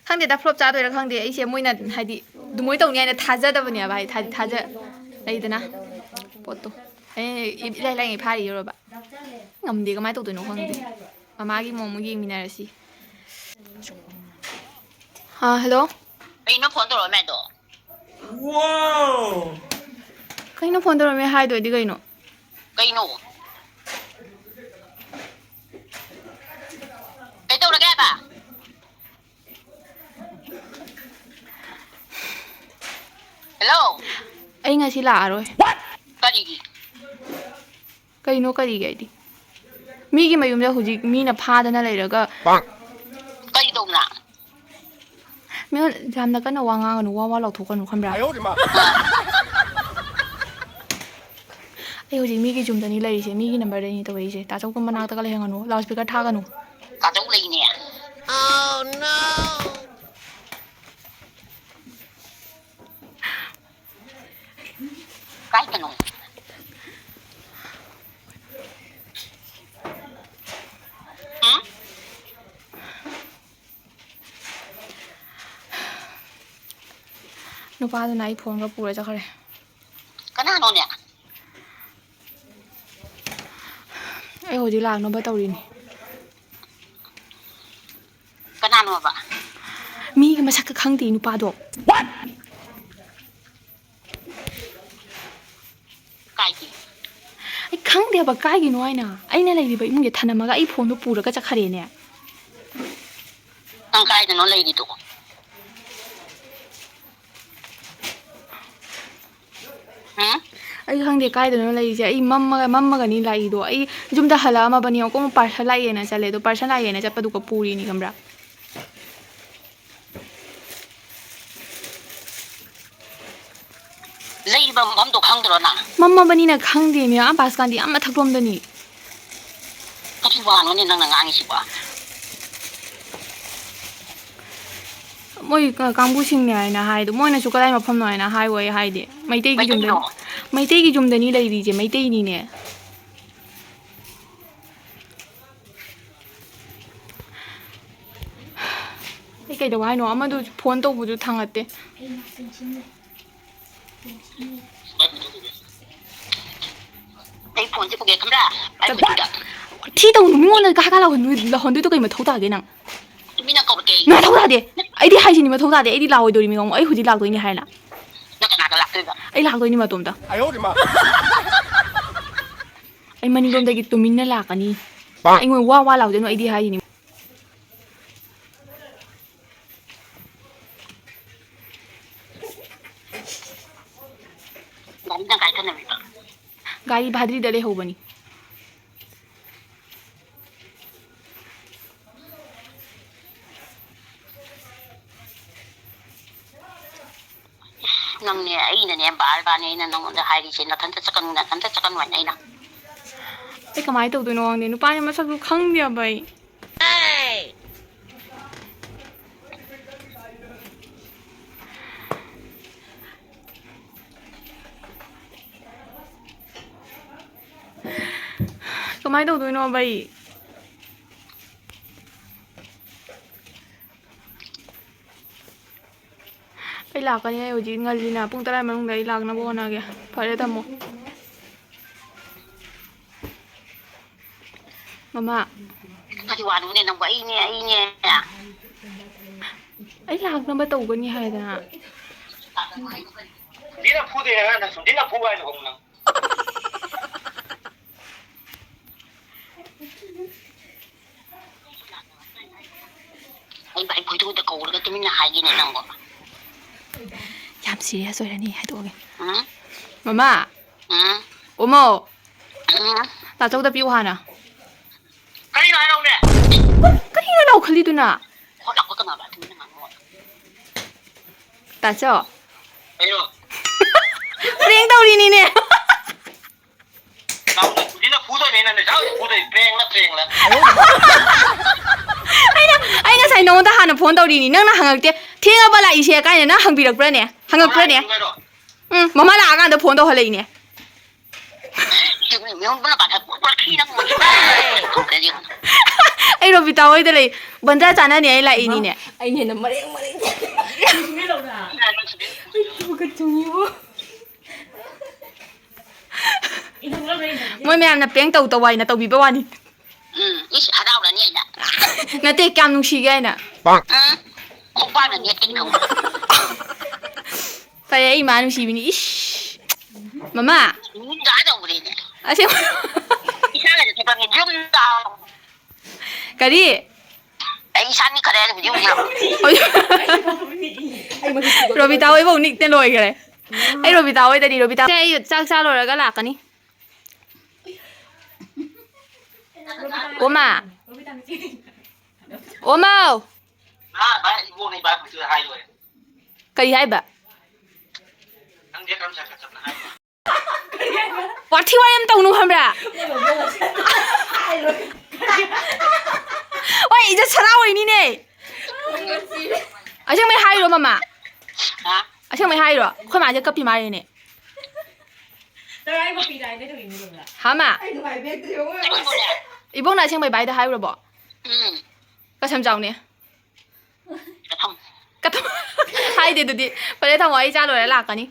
ꯈꯪꯗꯦꯗ, ꯐ꯭ꯂꯣꯞ ꯆꯥꯗꯣꯏꯔꯥ ꯈꯪꯗꯦ꯫ ꯑꯩꯁꯦ ꯃꯣꯏꯅ ꯍꯥꯏꯗꯤ ꯑꯗꯨꯃꯥꯏꯅ ꯇꯧꯅꯤ ꯍꯥꯏꯅ ꯊꯥꯖꯗꯕꯅꯦꯕ꯫ ꯍꯥꯏꯗꯤ ꯊꯥ-, ꯊꯥꯖ ꯂꯩꯗꯅ ꯄꯣꯠꯇꯣ꯫ ꯑꯩ ꯏꯔꯥꯏ ꯂꯥꯏꯉꯩ ꯐꯥꯔꯤ ꯌꯧꯔꯕ꯫ ꯉꯝꯗꯦ, ꯀꯃꯥꯏꯅ ꯇꯧꯗꯣꯏꯅꯣ ꯈꯪꯗꯦ꯫ ꯃꯃꯥꯒꯤ ꯃꯑꯣꯡ ꯑꯃ ꯌꯦꯡꯃꯤꯟꯅꯔꯁꯤ꯫ ꯑꯥ, ꯍꯜꯂꯣ꯫ ꯀꯩꯅꯣ ꯐꯣꯟ ꯇꯧꯔꯛꯑꯝꯃꯦꯗꯣ? ꯀꯩꯅꯣ ꯐꯣꯟ ꯇꯧꯔꯛꯑꯝꯃꯦ ꯍꯥꯏꯗꯣꯏꯗꯤ ꯀꯩꯅꯣ? ꯀꯩꯅꯣ? ꯀꯩꯗꯧꯔꯒꯦ ꯍꯥꯏꯕ? ꯍꯜꯂꯣ? ꯑꯩ ꯉꯁꯤ ꯂꯥꯛꯑꯔꯣꯏ꯫ ꯀꯔꯤꯒꯤ? ꯀꯩꯅꯣ ꯀꯔꯤꯒꯤ ꯍꯥꯏꯗꯤ? ꯃꯤꯒꯤ ꯃꯌꯨꯝꯗ ꯍꯧꯖꯤꯛ ꯃꯤꯅ ꯐꯥꯗꯅ ꯂꯩꯔꯒ ꯀꯔꯤ ꯇꯧꯕꯅ? ꯃꯤꯉꯣꯟ-, ꯌꯥꯝꯅ ꯀꯟꯅ ꯋꯥ ꯉꯥꯡꯒꯅꯨ, ꯋꯥ ꯋꯥ ꯂꯥꯎꯊꯣꯛꯀꯅꯨ, ꯈꯪꯕ꯭ꯔꯥ? ꯑꯩ ꯍꯧꯖꯤꯛ ꯃꯤꯒꯤ ꯌꯨꯝꯗꯅꯤ ꯂꯩꯔꯤꯁꯦ, ꯃꯤꯒꯤ ꯅꯝꯕꯔꯗꯅꯤ ꯇꯧꯔꯛꯏꯁꯦ꯫ ꯇꯥꯆꯧꯒꯤ ꯃꯅꯥꯛꯇꯒ ꯂꯩꯍꯟꯒꯅꯨ, ꯂꯥꯎꯠ ꯁ꯭ꯄꯤꯀꯔ ꯊꯥꯒꯅꯨ꯫ ꯇꯥꯆꯧ ꯂꯩꯅꯦ꯫ ꯀꯥꯏꯗꯅꯣ? ꯎꯝ? ꯅꯨꯄꯥꯗꯨꯅ ꯑꯩ ꯐꯣꯟꯒ ꯄꯨꯔ ꯆꯠꯈ꯭ꯔꯦ꯫ ꯀꯅꯥꯅꯣꯅꯦ? ꯑꯩ ꯍꯧꯖꯤꯛ ꯂꯥꯛꯅꯕ ꯇꯧꯔꯤꯅꯤ꯫ ꯀꯅꯥꯅꯣꯕ? ꯃꯤꯒꯤ ꯃꯁꯛꯀ ꯈꯪꯗꯦ ꯅꯨꯄꯥꯗꯣ꯫ ꯀꯥꯏꯗꯦ꯫ ꯈꯪꯗꯦꯕ ꯀꯥꯏꯒꯤꯅꯣ ꯍꯥꯏꯅ꯫ ꯑꯩꯅ ꯂꯩꯔꯤꯕ ꯏꯃꯨꯡꯁꯦ ꯊꯅꯝꯃꯒ ꯑꯩ ꯐꯣꯟꯗꯣ ꯄꯨꯔꯒ ꯆꯠꯈ꯭ꯔꯦꯅꯦ꯫ ꯅꯪ ꯀꯥꯏꯗꯅꯣ ꯂꯩꯔꯤꯗꯣ? ꯎꯝ? ꯑꯩ ꯈꯪꯗꯦ ꯀꯥꯏꯗꯅꯣ ꯂꯩꯔꯤꯁꯦ꯫ ꯑꯩ ꯃꯝꯃꯒ, ꯃꯝꯃꯒꯅꯤ ꯂꯥꯛꯏꯗꯣ꯫ ꯑꯩ ꯌꯨꯝꯗ ꯍꯜꯂꯛꯑꯝꯃꯕꯅꯤ꯫ ꯌꯦꯡꯉꯨꯀꯣ, parcel ꯂꯥꯛꯑꯦꯅ ꯆꯠꯂꯦ꯫ ꯑꯗꯣ parcel ꯂꯥꯛꯑꯦꯅ ꯆꯠꯄꯗꯨꯒ ꯄꯨꯔꯤꯅꯤ, ꯈꯪꯕ꯭ꯔꯥ? ꯂꯩꯔꯤꯕ ꯃꯐꯝꯗꯣ ꯈꯪꯗ꯭ꯔꯣ ꯅꯪ? ꯃꯝꯃꯕꯅꯤꯅ ꯈꯪꯗꯦꯃꯤ꯫ ꯑꯥ ꯕꯥꯁꯀꯥꯟꯗꯤ ꯑꯥ ꯃꯊꯛꯂꯣꯝꯗꯅꯤ꯫ ꯀꯔꯤ ꯋꯥꯅꯣꯅꯦ ꯅꯪꯅ ꯉꯥꯡꯉꯤꯁꯤꯕꯣ? ꯃꯣꯏ ꯀ-, ꯀꯥꯡꯕꯨꯁꯤꯡꯅꯦ ꯍꯥꯏꯅ ꯍꯥꯏꯗꯣ꯫ ꯃꯣꯏꯅꯁꯨ ꯀꯗꯥꯏ ꯃꯐꯝꯅꯣ ꯍꯥꯏꯅ ꯍꯥꯏꯔꯣꯏ ꯍꯥꯏꯗꯤ꯫ ꯃꯩꯇꯩꯒꯤ ꯌꯨꯝꯗ-, ꯃꯩꯇꯩꯔꯣ? ꯃꯩꯇꯩꯒꯤ ꯌꯨꯝꯗꯅꯤ ꯂꯩꯔꯤꯁꯦ, ꯃꯩꯇꯩꯅꯤꯅꯦ꯫ ꯑꯩ ꯀꯩꯗꯧ ꯍꯥꯏꯅꯣ? ꯑꯃꯗꯨ ꯐꯣꯟ ꯇꯧꯕꯁꯨ ꯊꯥꯡꯒꯠꯇꯦ꯫ ꯑꯩ ꯐꯣꯟꯁꯦ ꯄꯨꯒꯦ ꯈꯪꯕ꯭ꯔꯥ? ꯊꯤ ꯇꯧꯅꯨ, ꯃꯤꯉꯣꯟꯗ ꯀꯥ ꯀꯥ ꯂꯥꯎꯍꯟꯗꯣꯏ-, ꯂꯥꯎꯍꯟꯗꯣꯏꯗꯣ ꯀꯩ ꯃꯊꯧ ꯇꯥꯒꯦ ꯅꯪ? ꯇꯨꯃꯤꯟꯅ ꯀꯧꯔꯛꯀꯦ ꯑꯩ꯫ ꯃꯊꯧ ꯇꯥꯗꯦ꯫ ꯑꯩꯗꯤ ꯍꯥꯏꯁꯤꯅꯤ ꯃꯊꯧ ꯇꯥꯗꯦ꯫ ꯑꯩꯗꯤ ꯂꯥꯛꯑꯣꯏꯗꯣꯔꯤꯃꯤ ꯉꯥꯉꯣ꯫ ꯑꯩ ꯍꯧꯖꯤꯛ ꯂꯥꯛꯇꯣꯏꯅꯤ ꯍꯥꯏꯔ ꯂꯥꯛ-, ꯅꯪ ꯀꯅꯥꯒ ꯂꯥꯛꯇꯣꯏꯕ? ꯑꯩ ꯂꯥꯛꯇꯣꯏꯅꯤ ꯃꯇꯣꯝꯇ꯫ ꯑꯩ ꯃꯅꯤꯡꯂꯣꯝꯗꯒꯤ ꯇꯨꯃꯤꯟꯅ ꯂꯥꯛꯀꯅꯤ꯫ ꯑꯩꯉꯣꯟꯗ ꯋꯥ ꯋꯥ ꯂꯥꯎꯖꯅꯨ, ꯑꯩꯗꯤ ꯍꯥꯏꯔꯤꯅꯤ꯫ ꯒꯥꯔꯤꯅ ꯀꯥꯏ ꯊꯅꯝꯃꯤꯕ? ꯒꯥꯔꯤ ꯚꯥꯗ꯭ꯔꯤꯗ ꯂꯩꯍꯧꯕꯅꯤ꯫ ꯅꯪꯅꯦ, ꯑꯩꯅꯅꯦ, ꯕꯥꯔ ꯕꯥꯔꯅꯦ ꯑꯩꯅ ꯅꯪꯉꯣꯟꯗ ꯍꯥꯏꯔꯤꯁꯦ, ꯅꯊꯟꯇ ꯆꯠꯀꯅꯨ, ꯅꯊꯟꯇ ꯆꯠꯀꯅꯨ ꯍꯥꯏꯅ ꯑꯩꯅ꯫ ꯑꯩ ꯀꯃꯥꯏꯅ ꯇꯧꯗꯣꯏꯅꯣ ꯈꯪꯗꯦ, ꯅꯨꯄꯥꯁꯦ ꯃꯁꯛꯁꯨ ꯈꯪꯗꯦꯕ ꯑꯩ꯫ ꯀꯃꯥꯏꯅ ꯇꯧꯗꯣꯏꯅꯣꯕ ꯑꯩ? ꯑꯩ ꯂꯥꯛꯀꯅꯤ, ꯑꯩ ꯍꯧꯖꯤꯛ ꯉꯜꯂꯤꯅ, ꯄꯨꯡ ꯇꯔꯥ ꯃꯅꯨꯡꯗ ꯑꯩ ꯂꯥꯛꯅꯕ ꯍꯣꯠꯅꯒꯦ꯫ ꯐꯔꯦ, ꯊꯝꯃꯣ꯫ ꯃꯃꯥ꯫ ꯀꯔꯤ ꯋꯥꯅꯣꯅꯦ ꯅꯪꯕꯨ? ꯑꯩꯅꯦ, ꯑꯩꯅꯦ꯫ ꯑꯩ ꯂꯥꯛꯅꯕ ꯇꯧꯒꯅꯤ ꯍꯥꯏꯗꯅ꯫ ꯁꯨꯝꯗꯤꯅ ꯐꯨꯗꯦ ꯍꯥꯏꯔ ꯅꯪ ꯁꯨꯝꯗꯤꯅ ꯐꯨ ꯍꯥꯏꯗꯣ ꯈꯪꯕ꯭ꯔꯥ ꯅꯪ? ꯑꯩ ꯚꯥꯏ ꯈꯣꯏꯗꯧꯗ ꯀꯧꯔꯒ ꯇꯨꯃꯤꯟꯅ ꯍꯥꯏꯒꯦꯅꯦ ꯅꯪꯕꯣ꯫ ꯌꯥꯝ ꯁꯤꯔꯤꯌꯁ ꯑꯣꯏꯔꯅꯤ ꯍꯥꯏꯗꯣꯛꯑꯒꯦ꯫ ꯎꯝ? ꯃꯃꯥ꯫ ꯎꯝ? ꯑꯣꯃꯧ꯫ ꯎꯝ? ꯇꯥꯆꯧꯗ ꯄꯤꯌꯨ ꯍꯥꯟꯅ꯫ ꯀꯔꯤꯅꯣ ꯍꯥꯏꯔꯛꯎꯅꯦ? ꯀꯔꯤꯅꯣ ꯂꯧꯈꯠꯂꯤꯗꯨꯅ? ꯍꯣꯠꯂꯛꯄ ꯀꯅꯥꯅꯣ ꯑꯗꯨꯃꯥꯏꯅ ꯉꯥꯡꯉꯣ? ꯇꯥꯆꯧ꯫ ꯀꯩꯅꯣ? ꯄ꯭ꯔꯦꯡ ꯇꯧꯔꯤꯅꯤꯅꯦ꯫ ꯅꯥꯎꯅ ꯍꯧꯖꯤꯛꯅ ꯐꯨꯗꯣꯏꯅꯦ ꯅꯪꯅ ꯁꯥꯎꯁꯤ ꯐꯨꯗꯣꯏ ꯄ꯭ꯔꯦꯡꯂ ꯄ꯭ꯔꯦꯡꯂ꯫ ꯑꯩꯅ ꯑꯩ ꯉꯁꯥꯏ ꯅꯉꯣꯟꯗ ꯍꯥꯟꯅ ꯐꯣꯟ ꯇꯧꯔꯤꯅꯤ, ꯅꯪꯅ ꯍꯪꯉꯛꯇꯦ꯫ ꯊꯦꯡꯉꯕ ꯂꯥꯛꯏꯁꯦ ꯀꯥꯏꯅ ꯅꯪ ꯍꯪꯕꯤꯔꯛꯄ꯭ꯔꯅꯦ? ꯍꯪꯉꯛꯄ꯭ꯔꯅꯦ? ꯀꯃꯥꯏꯅ ꯇꯧꯗꯣꯏꯅꯣ? ꯎꯝ, ꯃꯃꯥ ꯂꯥꯛꯑꯀꯥꯟꯗ ꯐꯣꯟ ꯇꯧꯍꯜꯂꯛꯏꯅꯦ꯫ ꯆꯨꯝꯃꯤ, ꯃꯤꯉꯣꯟꯗ ꯄꯥꯈꯠ ꯄꯣꯠ ꯄꯣꯠ ꯈꯤ ꯅꯪ ꯃꯁꯤ ꯕꯥꯏ꯫ ꯈꯣꯡꯀꯖꯤ꯫ ꯑꯩ ꯔꯣꯕꯤꯇꯥ ꯍꯣꯏꯗ ꯂꯩ꯫ ꯕꯟꯗ꯭ꯔꯥ ꯆꯥꯅꯅꯤ ꯑꯩ ꯂꯥꯛꯏꯅꯤꯅꯦ꯫ ꯑꯩꯅ ꯍꯦꯟꯅ ꯃꯔꯦꯡ ꯃꯔꯦꯡ꯫ ꯑꯩ ꯇꯨꯒ ꯆꯨꯡꯉꯤꯕꯣ꯫ ꯃꯣꯏ ꯃꯌꯥꯝꯅ ꯄ꯭ꯔꯦꯡ ꯇꯧ ꯇꯧ ꯍꯥꯏꯅ ꯇꯧꯕꯤꯕ ꯋꯥꯅꯤ꯫ ꯎꯝ, ꯏꯁ, ꯍꯔꯥꯎꯔꯅꯤ ꯑꯩꯅ꯫ ꯅꯠꯇꯦ, ꯀꯌꯥꯝ ꯅꯨꯡꯁꯤꯒꯦ ꯍꯥꯏꯅ꯫ ꯎꯝ, ꯈꯣꯡꯄꯥꯛꯅ ꯅꯦꯠꯀꯅꯤ ꯈꯪꯕ꯭ꯔꯥ? ꯐꯔꯦ, ꯑꯩ ꯏꯃꯥ ꯅꯨꯡꯁꯤꯕꯤꯅꯤ꯫ ꯏꯁ, ꯃꯃꯥ꯫ ꯒꯨꯟꯗꯥ ꯇꯧꯕꯅꯤꯅꯦ꯫ ꯑꯁꯦꯡꯕ꯫ ꯏꯁꯥꯒꯁꯦ ꯊꯕꯛꯅꯤ, ꯌꯨꯝꯗ꯫ ꯀꯔꯤ? ꯑꯩ ꯏꯁꯥ ꯅꯤꯛꯈꯠꯂꯦ ꯍꯧꯖꯤꯛ ꯍꯧꯖꯤꯛ꯫ ꯍꯧꯖꯤꯛ ꯔꯣꯕꯤꯇꯥ ꯍꯣꯏꯐꯧ ꯅꯤꯛꯇ ꯂꯣꯏꯈ꯭ꯔꯦ꯫ ꯑꯩ ꯔꯣꯕꯤꯇꯥ ꯍꯣꯏꯗꯅꯤ, ꯔꯣꯕꯤꯇꯥ꯫ ꯑꯩ ꯆꯥꯛ ꯆꯥ ꯂꯣꯏꯔꯒ ꯂꯥꯛꯀꯅꯤ꯫ ꯑꯣꯃꯥ꯫ ꯑꯣꯃꯥꯎ꯫ ꯀꯔꯤ ꯍꯥꯏꯕ? ꯋꯥꯊꯤ ꯋꯥꯔꯦꯝ ꯇꯧꯅꯨ ꯈꯪꯕ꯭ꯔꯥ? ꯍꯣꯏ, ꯏꯖꯠ ꯁꯔꯥ ꯑꯣꯏꯅꯤꯅꯦ꯫ ꯑꯁꯦꯡꯕꯩ ꯍꯥꯏꯔꯣ, ꯃꯃꯥ? ꯍꯥ? ꯑꯁꯦꯡꯕꯩ ꯍꯥꯏꯔꯣ? ꯑꯩꯈꯣꯏ ꯃꯥꯁꯦ ꯀꯞꯄꯤ ꯃꯥꯜꯂꯦꯅꯦ꯫ ꯍꯥ, ꯃꯥ? ꯀꯩꯅꯣꯅꯦ? ꯏꯕꯣꯛꯅ ꯑꯁꯦꯡꯕꯩ ꯚꯥꯏꯗ ꯍꯥꯏꯔꯨꯔꯕꯣ? ꯎꯝ꯫ ꯀꯁꯝ ꯆꯥꯎꯅꯦ꯫ ꯀꯊꯝ꯫ ꯀꯊꯝ꯫ ꯍꯥꯏꯗꯦ ꯑꯗꯨꯗꯤ꯫ ꯐꯔꯦ, ꯊꯝꯃꯣ, ꯑꯩ ꯆꯥ ꯂꯣꯏꯔ ꯂꯥꯛꯀꯅꯤ꯫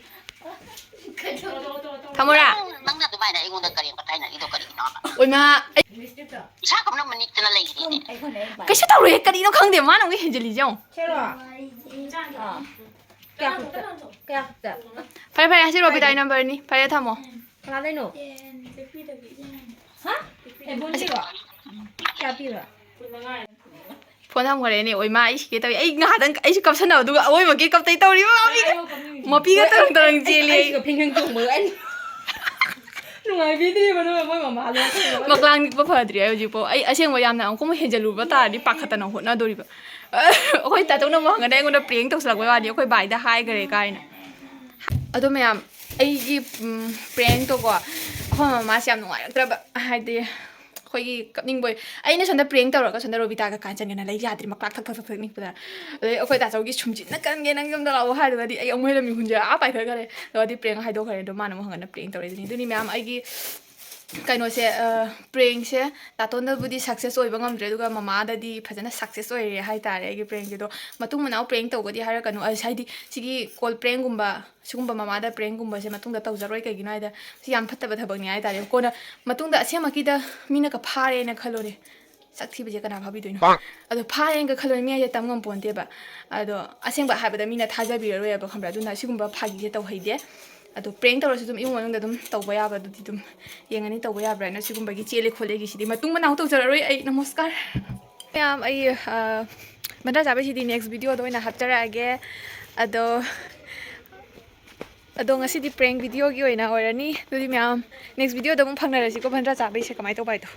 ꯊꯝꯃꯣꯔꯥ? ꯅꯪ, ꯅꯪꯅ ꯑꯗꯨꯃꯥꯏꯅ ꯑꯩꯉꯣꯟꯗ ꯀꯔꯦꯝ ꯀꯊꯥꯏꯅꯔꯤꯗꯣ ꯀꯔꯤꯒꯤꯅꯣꯕ? ꯑꯣꯏꯃꯥ, ꯑꯩ ꯏꯁꯥ ꯀꯝꯅ ꯃꯅꯤꯛꯇꯅ ꯂꯩꯔꯤꯅꯦ꯫ ꯀꯩꯁꯨ ꯇꯧꯔꯣꯏꯍꯦ, ꯀꯔꯤꯅꯣ ꯈꯪꯗꯦ, ꯃꯥꯅ ꯑꯃꯨꯛ ꯍꯦꯟꯖꯤꯜꯂꯤꯁꯦ ꯌꯦꯡꯉꯣ꯫ ꯁꯦꯔꯣ? ꯑꯥ꯫ ꯀꯌꯥ ꯈꯛꯇ? ꯀꯌꯥ ꯈꯛꯇ? ꯐꯔꯦ, ꯐꯔꯦ, ꯑꯁꯤ ꯔꯣꯕꯤꯇꯥꯒꯤ ꯀꯥꯏꯗ? ꯅꯝꯕꯔꯅꯤ꯫ ꯐꯔꯦ, ꯊꯝꯃꯣ꯫ ꯀꯅꯥꯗꯩꯅꯣ? ꯍꯥ? ꯑꯦꯕꯣꯟꯒꯤꯔꯣ? ꯀꯌꯥ ꯄꯤꯕ? ꯀꯨꯟ ꯃꯉꯥ꯫ ꯐꯣꯟ ꯊꯝꯈ꯭ꯔꯦꯅꯦ꯫ ꯑꯣꯏ ꯃꯥ, ꯑꯩ ꯁꯤꯒꯦ ꯇꯧꯏ꯫ ꯑꯩ ꯉꯥꯏꯍꯥꯛꯇꯪ ꯑꯩꯁꯨ ꯀꯞꯁꯟꯅꯕ, ꯑꯗꯨꯒ ꯑꯑꯣꯏꯕꯒꯤ ꯀꯞꯇꯩ ꯇꯧꯔꯤꯕ ꯃꯥ꯫ ꯃꯤꯒ ꯃꯄꯤꯒ ꯇꯧꯔꯪ ꯇꯧꯔꯪ ꯆꯦꯜꯂꯤ ꯑꯩ꯫ ꯑꯩꯁꯤꯒ ꯐꯦꯡ ꯐꯦꯡ ꯆꯣꯡꯕꯒ ꯑꯩ ꯅꯨꯡꯉꯥꯏꯕꯤꯗ꯭ꯔꯤꯕ ꯅꯣꯏ ꯃꯣꯏ ꯃꯃꯥꯗꯣ꯫ ꯃꯀ꯭ꯂꯥꯡ ꯅꯤꯛꯄ ꯐꯗ꯭ꯔꯤ ꯑꯩ ꯍꯧꯖꯤꯛꯐꯥꯎ꯫ ꯑꯩ ꯑꯁꯦꯡꯕ ꯌꯥꯝꯅ ꯑꯃꯨꯛꯀ ꯑꯃꯨꯛ ꯍꯦꯟꯖꯜꯂꯨꯕ ꯇꯥꯔꯗꯤ ꯄꯥꯈꯠꯇꯅ ꯍꯣꯠꯅꯗꯣꯔꯤꯕ꯫ ꯑꯩꯈꯣꯏ ꯇꯥꯇꯣꯅ ꯑꯃꯨꯛ ꯍꯪꯒꯅꯤ, ꯑꯩꯉꯣꯟꯗ ꯄ꯭ꯔꯦꯡ ꯇꯧꯁꯜꯂꯛꯄꯩ ꯋꯥꯅꯤ꯫ ꯑꯩꯈꯣꯏ ꯕꯥꯏꯗ ꯍꯥꯏꯈ꯭ꯔꯦ ꯀꯥꯏꯅ꯫ ꯑꯗꯣ ꯃꯌꯥꯝ, ꯑꯩꯒꯤ ꯄ꯭ꯔꯦꯡ ꯇꯧꯀꯣ, ꯑꯩꯈꯣꯏ ꯃꯃꯥꯁꯦ ꯌꯥꯝ ꯅꯨꯡꯉꯥꯏꯔꯛꯇ꯭ꯔꯕ, ꯍꯥꯏꯗꯤ ꯑꯩꯈꯣꯏꯒꯤ ꯀꯞꯅꯤꯡꯕꯣꯏ꯫ ꯑꯩꯅ ꯁꯣꯝꯗ ꯄ꯭ꯔꯦꯡ ꯇꯧꯔꯒ ꯁꯣꯝꯗ ꯔꯣꯕꯤꯇꯥꯒ ꯀꯥꯟꯆꯟꯒꯅ ꯂꯩ ꯌꯥꯗ꯭ꯔꯦ, ꯃꯀ꯭ꯂꯥꯛ ꯊꯛ ꯊꯛ ꯊꯛ ꯊꯛ ꯅꯤꯛꯄꯗ꯫ ꯑꯗꯩ ꯑꯩꯈꯣꯏ ꯇꯥꯆꯧꯒꯤ ꯁꯨꯝꯖꯤꯟꯅ ꯀꯟꯒꯦ, ꯅꯪ ꯌꯨꯝꯗ ꯂꯥꯛꯑꯣ ꯍꯥꯏꯔꯨꯔꯗꯤ ꯑꯩ ꯑꯃꯨꯛ ꯍꯦꯟꯅ ꯃꯤꯍꯨꯟꯁꯦ ꯑꯥ ꯄꯥꯏꯈꯠꯈ꯭ꯔꯦ꯫ ꯑꯗꯨꯒꯗꯤ ꯄ꯭ꯔꯦꯡ ꯍꯥꯏꯗꯣꯛꯈ꯭ꯔꯦ꯫ ꯑꯗꯣ ꯃꯥꯅ ꯑꯃꯨꯛ ꯍꯪꯒꯅ ꯄ꯭ꯔꯦꯡ ꯇꯧꯔꯛꯏꯗꯨꯅꯤ꯫ ꯑꯗꯨꯅꯤ ꯃꯌꯥꯝ, ꯑꯩꯒꯤ ꯀꯩꯅꯣꯁꯦ, ꯄ꯭ꯔꯦꯡꯁꯦ ꯇꯥꯇꯣꯟꯗꯕꯨꯗꯤ ꯁꯛꯁꯦꯁ ꯑꯣꯏꯕ ꯉꯝꯗ꯭ꯔꯦ, ꯑꯗꯨꯒ ꯃꯃꯥꯗꯗꯤ ꯐꯖꯅ ꯁꯛꯁꯦꯁ ꯑꯣꯏꯔꯦ ꯍꯥꯏꯇꯥꯔꯦ ꯑꯩꯒꯤ ꯄ꯭ꯔꯦꯡꯁꯦ꯫ ꯑꯗꯣ ꯃꯇꯨꯡ ꯃꯅꯥꯎ ꯄ꯭ꯔꯦꯡ ꯇꯧꯒꯗꯤ ꯍꯥꯏꯔꯛꯀꯅꯨ, ꯑꯁ, ꯍꯥꯏꯗꯤ ꯁꯤꯒꯤ ꯀꯣꯜ ꯄ꯭ꯔꯦꯡꯒꯨꯝꯕ, ꯁꯤꯒꯨꯝꯕ ꯃꯃꯥꯗ ꯄ꯭ꯔꯦꯡꯒꯨꯝꯕꯁꯦ ꯃꯇꯨꯡꯗ ꯇꯧꯖꯔꯣꯏ꯫ ꯀꯩꯒꯤꯅꯣ ꯍꯥꯏꯗ ꯁꯤ ꯌꯥꯝ ꯐꯠꯇꯕ ꯊꯕꯛꯅꯤ ꯍꯥꯏꯇꯥꯔꯦ꯫ ꯀꯣꯟꯅ ꯃꯇꯨꯡꯗ ꯑꯁꯦꯡꯕꯀꯤꯗ ꯃꯤꯅꯒ ꯐꯥꯔꯦꯅ ꯈꯜꯂꯣꯅꯦ, ꯁꯛ ꯊꯤꯕꯁꯦ ꯀꯅꯥ ꯐꯥꯕꯤꯗꯣꯏꯅꯣ? ꯑꯗꯣ ꯐꯥꯔꯦꯅꯒ ꯈꯜꯂꯣꯅꯦ, ꯃꯤ ꯍꯥꯏꯁꯦ ꯇꯝ ꯉꯝꯄꯣꯟꯇꯦꯕ꯫ ꯑꯗꯣ ꯑꯁꯦꯡꯕ ꯍꯥꯏꯕꯗ ꯃꯤꯅ ꯊꯥꯖꯕꯤꯔꯔꯣꯏꯕ, ꯈꯪꯕ꯭ꯔꯥ? ꯑꯗꯨꯅ ꯁꯤꯒꯨꯝꯕ ꯐꯥꯒꯤꯁꯦ ꯇꯧꯍꯩꯗꯦ꯫ ꯑꯗꯣ ꯄ꯭ꯔꯦꯡ ꯇꯧꯔꯁꯨ ꯑꯗꯨꯝ ꯏꯃꯨꯡ ꯃꯅꯨꯡꯗ ꯑꯗꯨꯝ ꯇꯧꯕ ꯌꯥꯕꯗꯨꯗꯤ ꯑꯗꯨꯝ ꯌꯦꯡꯉꯅꯤ, ꯇꯧꯕ ꯌꯥꯕ꯭ꯔꯥ ꯍꯥꯏꯅ꯫ ꯁꯤꯒꯨꯝꯕꯒꯤ ꯆꯦꯜꯂꯤ ꯈꯣꯠꯂꯤꯒꯤꯁꯤꯗꯤ ꯃꯇꯨꯡ ꯃꯅꯥꯎ ꯇꯧꯖꯔꯔꯣꯏ ꯑꯩ꯫ ꯅꯃꯁꯀꯥꯔ꯫ ꯃꯌꯥꯝ, ꯑꯩ, ꯑ, ꯃꯟꯗ꯭ꯔꯥ ꯆꯥꯕꯩꯁꯤꯗꯤ ꯅꯦꯛꯁ ꯚꯤꯗꯤꯑꯣꯗ ꯑꯣꯏꯅ ꯍꯥꯞꯆꯔꯛꯑꯒꯦ꯫ ꯑꯗꯣ, ꯑꯗꯣ ꯉꯁꯤꯗꯤ ꯄ꯭ꯔꯦꯡ ꯚꯤꯗꯤꯑꯣꯒꯤ ꯑꯣꯏꯅ ꯑꯣꯏꯔꯅꯤ꯫ ꯑꯗꯨꯗꯤ ꯃꯌꯥꯝ, ꯅꯦꯛꯁ ꯚꯤꯗꯤꯑꯣꯗ ꯑꯃꯨꯛ ꯐꯪꯅꯔꯁꯤꯀꯣ, ꯃꯟꯗ꯭ꯔꯥ ꯆꯥꯕꯩꯁꯦ ꯀꯃꯥꯏꯅ ꯇꯧꯕ ꯍꯥꯏꯗꯣ꯫